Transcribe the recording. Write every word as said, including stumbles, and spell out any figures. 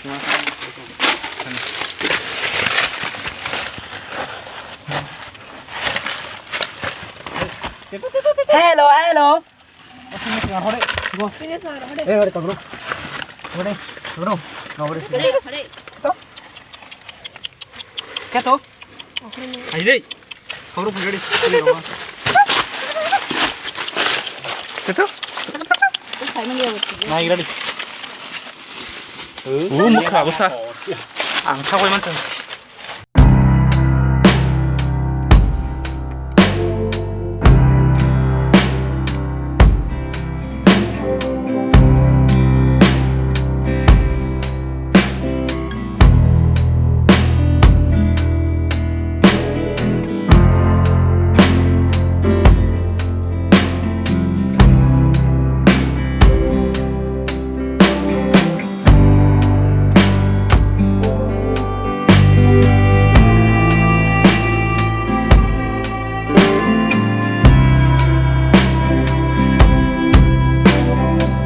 Hello, hello. Hore, hore. Eh, hore, tongro. Hore, tongro. Hore. Hore. Keto. Hai dei. Tongro, hore. Keto. Nai, ready. Uh, mukha, busa. Ang thagwi mantong.